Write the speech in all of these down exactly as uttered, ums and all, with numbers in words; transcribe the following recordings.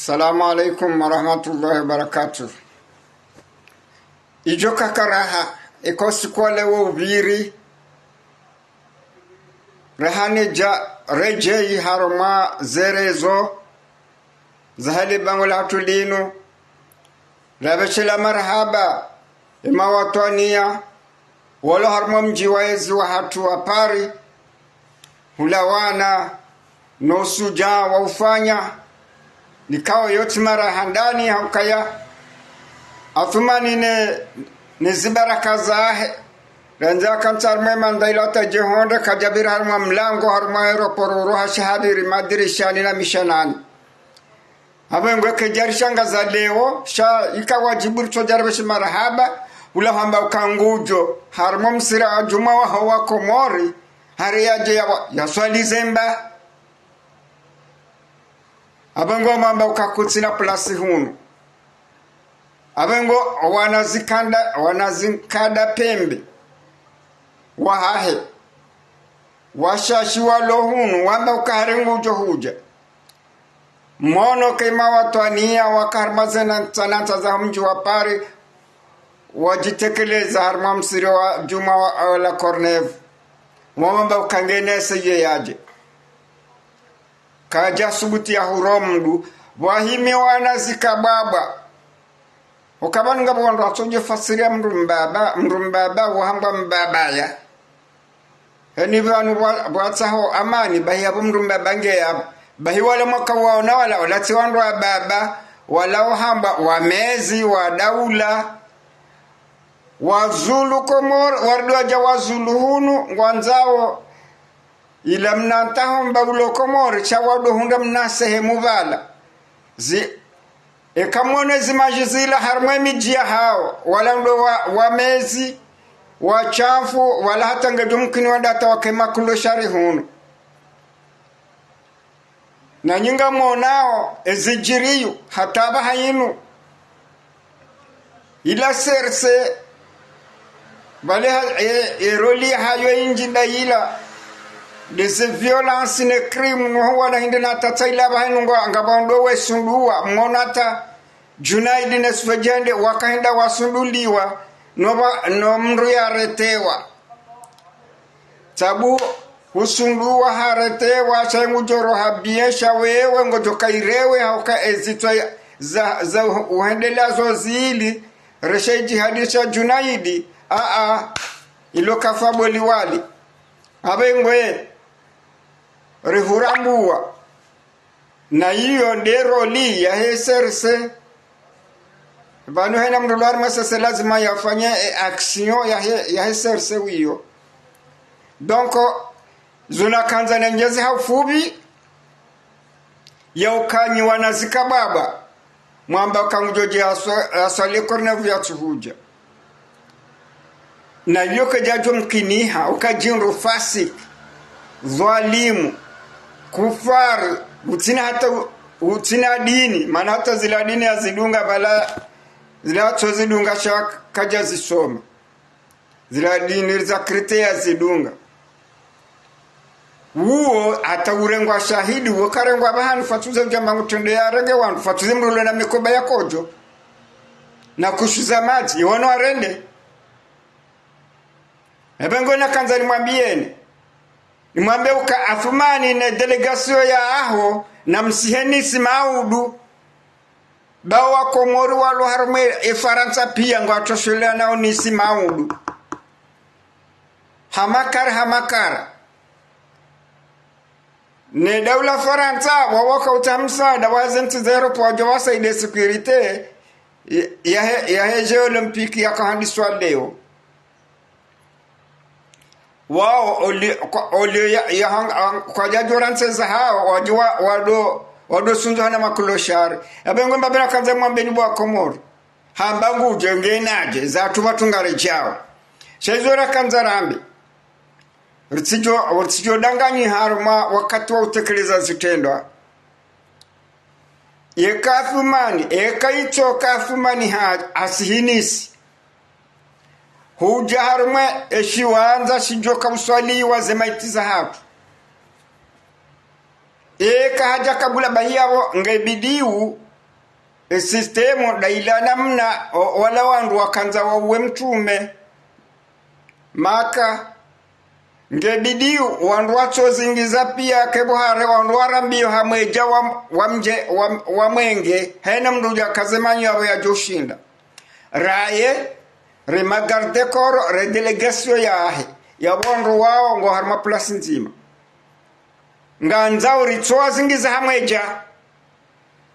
Salamu alaikum warahmatullahi wabarakatuh. Idjo kakaraha, eka usiku wa leo upviri, raha nidja redjeyi harumwa zerezo zahe le bangwe lahatru linu, lapveshela marahaba emawatwaniya walo harumwa mdji wa ezi wahatru wa Paris, hulawana no ushudjaa wa ufanya, nikao yotsi mara ya handani ha ukaya Athumani ne, ne zibaraka zahe, randzi akantsi harumwa emandza ila hata djehonde kadjapvira harumwa mlango harumwa aéroport uro hasha hapviri madirishani na mishanani. Apvo ngwe kedjarishangaza leo, sha ika wadjibu ritsodja rapveshe marahaba, ula hwamba uka ngudjo harumwa msihiri wa djumwa waho wa Komori, hari yadje yawa, yaswali zemba. Apvo ngwe wamwamba uka kutsina plasi hunu. Apvo ngwe wana zikanda, wana zinkada pembe wahahe, washashi walo hunu, wamba uka hari ngudjo hudja. Mwono eka emawatwaniya waka harumwa ze nantsa nantsa za mdji wa Paris, wadjitekeleza harumwa msihiri wa djumwa wa, wa La Courneuve. Wamwamba uka ngena essayé yadje. Kadja subuti ya huro mndru, pvwahimi wana zikabwabwa. Uka pvanu ngapvo wandru watsodjo fasiriya mndru mbaba, mndru mbaba, wahambwa mbaba ya. Heni pvanu pvwa-, pvwatsaho amani, bahi yapvo mndru mbaba nge yapvo. Bahi wala mwaka waona wala, wala tsi wandru wa baba, wala uhambwa wamezi, wa daula, wazulu Komori, warudi wadja wazulu hunu, ngwandzao ila mna ntaho mba ulo Komori, sha wado hundra mna sehemu pvala. Zi, eka mwone zimadji zila harumwa emidji yahawo, wala ndo wa, wamezi, washafu, wala hata ngedjo mkini wandata wake makloshari hunu. Na nyi ngamwonao ezidjiriyo hata pvaha yinu. Ila C R C, pvale ha, e, e rôle yahayo indji nda ila, de ze violence ne crime, no huwa na hindri na tata ila pvaha yinu ngwa, ngapvo ndo wesunduwa, mwono hata Djunaidi ne Sufedjende wakahenda wasunduliwa, no pva, no mndru yaretewa. Sabu husunduwa haretewa, sha ngudjo roha bien, sha wewe ngodjo kairewe, ha uka ezitswa za, za uhendeleya zo zili, reshe djihadisha Djunaidi, a, a, ilo kafa boli wali. Apvo ngwe, rihurambuwa. Na iyo nde rôle yahe C R C. Pvanu hena mndru lwari mwa C R C lazima yafanye e action yahe, yahe C R C wiyo. Donc, zo nakandza nendjeze ha ufupvi, ya uka nyi wana zikabwabwa, mwamba uka ngudjo dje aswa-, aswali Courneuve yatsuhudja. Na iyo kedjadjo mkiniha, uka djindru fasik, dhwalimu, kufar, utsina hata u-, utsina dini, mana hata zila dini yazidunga pvala, zila tso zidunga sha kadja zisoma. Zila dini za kriste yazidunga. Uwo hata urengwa shahidi, uwo karengwa pvahanu fatsuze udjamba ngutrende yarenge wandru, fatsuze mndru ulo na mikoba ya kodjo. Na kushuza madji, iwono arende. Ebe ngo nakandza nimwambiyeni. Nimwambe uka Athumani ne délégation yaho, na msiheni si maudu. Ba wa Komori walo harumwa e Farantsa piya ngwatsosheleana nao nisi maudu. Hamakara, hamakara. Ne daula Farantsa, wawo waka utsaha msaada wa zentsi za Europe wadjo wasaidie sécurité ya, yahe, yahe Jeux Olympiques yakahandiswa leo. Wao, oli-, kwa, oli ya, ya hang-, ang-, kwadjadjo ra ntsi zahawo, wadjo wa, wado, wado sundzo hana makloshari. Ebe ngo mba bena kandza mwambeni bo wa Komori. Hamba ngudjo ngenadje, zatru pvatsu ngaredjao. Sha izo rakandza rambe. Ritsidjo, ritsidjo danganyi harumwa wakati wa utekeleza zitrendwa. Yeka Athumani, eka itsoka Athumani ha, hasihinisi. Hudja harumwa eshiwandza shidjoka uswaliwa ze maiti zahatru. Eka hadja kabula bahi yapvo ngebidiu Esistemu nda ila namna o-, wala wandru wakandza wauwe mtrume. Maka, ngebidi wandru watsozingiza pia kebo hare wandru warambiyo hamwedja wa, wa mdje, wa, wa mwenge, hena mndru udja kaze manyo yapvo yadjoshinda. Raye, re ma garde-corps, re délégation yahe, ya wandru wao ngo harumwa place ndzima. Ngandza uritsowazingiza hamwedja.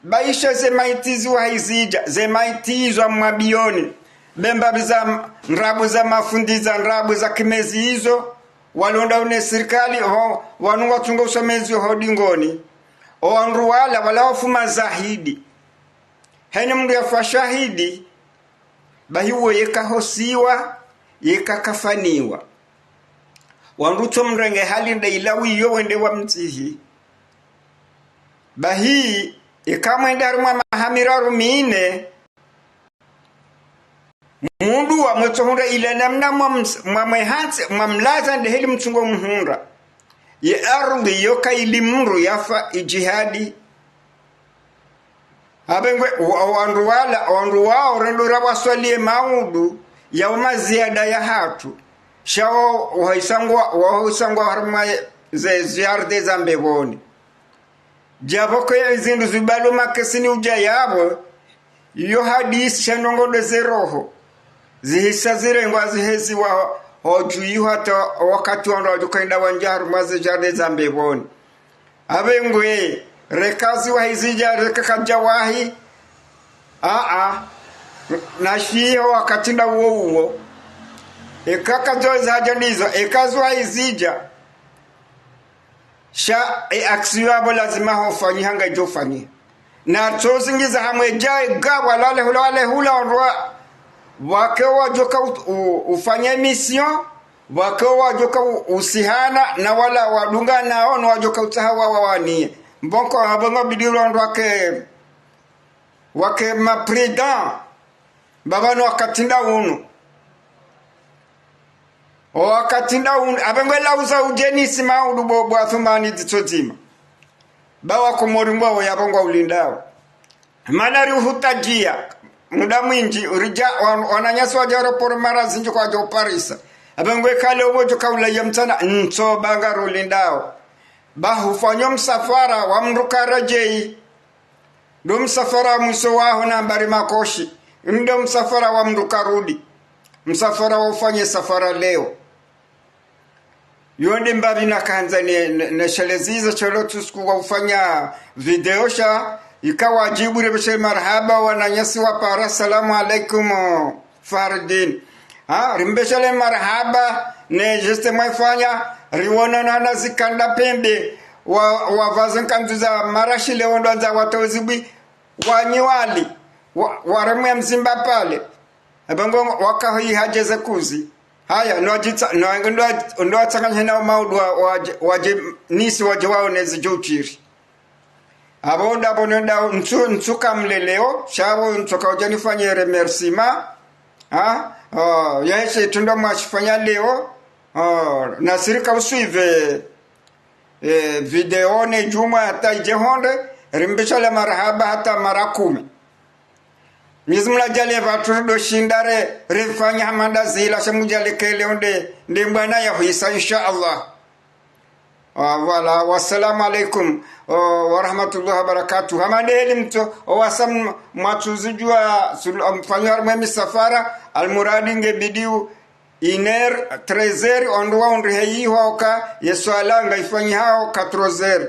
Baishe ze maiti ziwahi zidja, ze maiti izo mwabioni. Be mbapvi za m-, ndrabo za mafundi za ndrabo za kimezi izo, walonda une sirikali, ho, wanu watsunga usomezi ho dingoni. O wandru wala, wala wafuma zahidi. Heni mndru yafa shahidi, bahi uwo yeka hosiwa, yeka kafaniwa. Wandru tso mrenge hali nda ila wiyo wende wa mtsihi. Bahi, eka mwende harumwa maha miraru mine, mundru wa mwetso hundra ila namna mwa ms-, mwa mwehantsi, mwa mlaza nde heli mtsungo muhundra. Ye ardhi yoka ili mndru yafa idjihadi. Apvengwe, wa-, wandru wala, wandru wao rendo ra waswaliye maudu, ya uma ziada ya hatru. Sha wa-, wahisangwa, wahisangwa harumwa ze ziarde za mbepvoni. Djapvo kwe zindru zibalo makesini udja yapvo, iyo hadisi sha ndrongoo nde ze roho. Zihisa zirengwa ziheziwa ho dju iyo hata wakati wandru wadjo kaenda wandja harumwa ze ziarde za mbepvoni. Apvengwe, reka ziwahi zidja, reka kadjawahi. Aa, nashiha wakati nda uwo uwo. Eka kadjo zadja ndizo, eka ziwahi zidja. Sha, e action yapvo lazima hofanyiha ngaidjofanyiha. Natsozingiza hamwedja, ega, walale hula, wale hula, ondrwa. Wake wadjoka u-, u-, ufanya émission, wake wadjoka u-, usihana, na wala wadunga nao, na wadjoka utsaha wa wawaniye. Mbonko, mbonko bidi ulondwa ke, wake ma prudent, mbapvanu wakati nda unu. O wakati nda unu, apvengwe lauza udjenisi maudu bo, bo Athumani dzitso dzima. Ba wakomori mbwa wo yapvo ngwa ulindao. Mana riuhutadjia, muda mwindji, uridja, wan-, wananyasi wadja aéroport mara zindji kwadja uparisa. Apvengwe kale uwo djo kaula ya mtsana, ntso ba ngarulindao. Ba hufanyo msafara wa mndru karadjei. Ndo msafara wa mwiso waho na mbari makoshi. Ndo msafara wa mndru karudi. Msafara wa ufanye safara leo. Yo nde mbapvi nakandza ne, ne, ne shelezi za shelo tsusuku wa ufanya video sha, ika wadjibu ripveshe marahaba wananyasi wa para, salamu alaikum, Fardin. Ha, rimpveshe le marahaba, ne geste mwaifanya, riwona nana zikanda pembe, wa, wavaze nkanzu za marashi leo ndo andza watowe zibwi, wanyiwali, wa, waremwe mzimba pvale. Apvengwe wakaho ihadjeze kuzi. Haya, no djitsa, no, ndo, ndo atsanganye na maudu wa, wa, wadjenisi wadje waone zidjo utsiri. Apvo ndapvo nenda ntsu, ntsuka mleleo, sha apvo ntsuka udja nifanye remerciement. Ha? Oh, yaheshe tunda mwashifanya leo. Oh, nasirika usuive, eh, video ne djumwa hata idje hondre, rimpveshe le marahaba hata mara kume. Mwenyezi Mungu nadjaanlie pvatsu ndo shinda re, rifanye hama nda zila, sha mdjaanlie kele onde, nde mbwana ya huisa, insha Allah. Ah, voilà. Wassalamu alaikum, oh, warahmatullahi wabarakatuh. Hama nde heli mtso, o wasa m-, mwatsuzidjuwa, sul-, mfanyo harumwa misafara, almuradi nge bidiu, une heure, treize heures, ondro wa undri heyi hoka, ye swala nga ifanyi hao, quatorze heures.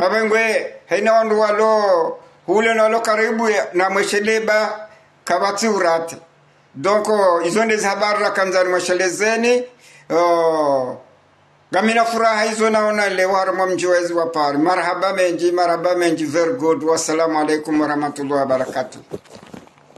Apvengwe, hena wandru walo, hule na walo karibu ya, na mwesheleba, kapvatsi urate. Donc, izo nde ze habari rakandza nimweshelezeni, oh, ngamina furaha izo naona leo harumwa mdji wezi wa Paris. Marahaba mendji, marahaba mendji, very good. Wassalamu alaikum warahmatullahi wabarakatuh.